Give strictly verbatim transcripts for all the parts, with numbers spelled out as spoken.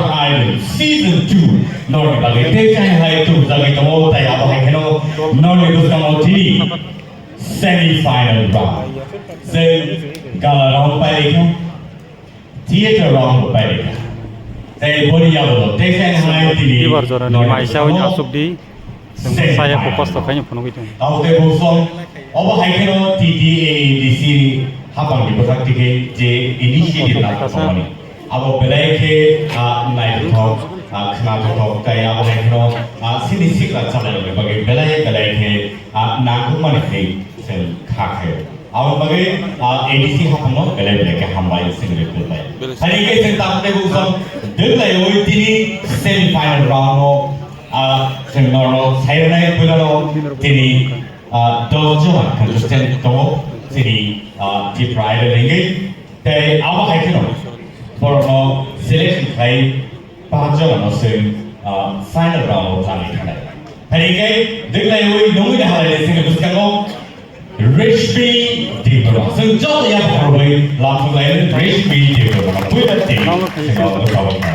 Idol Season two norni bagwi tei chai hai tubujagwi tongo, tai abo hai kheno norni bwskango tini semi final round. Chwng gala round pailai kha, theater round bo pailai kha. Tei boni yago tei chai hai tini Dibar jorani norni maisa bwskango hwnwi aswk di. Chwng saya focus to khaino phunugwi tongo. Tamo tei bo song, obo hai kheno T T A A D C ni hapang ni bwkhak tike je initiative na kasa. Abo belai khe, ah, naithothok, ah, khnathok, tei abo hai kheno, ah, sini sikla chalairokni bagwi belai, belai khe, ah, nangkukmani khe chwng kha khe. Aboni bagwi, ah, A D C hapangno belai belai khe hambai, singri khulbai. Belai. Hai khe chwng tamo tei bo song, dwklaiwi tini semi final round o, ah, chwng norno sairwnai puilano tini, ah, dos jona contestant tongo, chini, ah, Tipra Idol hingwi. Tei abo hai kheno borokno selection khlai paanch jona no chwng, ah, final round o thangwi thanai. Hai khe dwklaiwi nungwi da halai chini bwskango Rishmi Debbarma. Chwng joto ya borok bai lamsok lai Rishmi Debbarma. Puila tei. Chwng joto bai.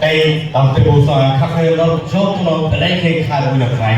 Tei tamte bo sa khakhayano jotono belai khe kha rwino khlai.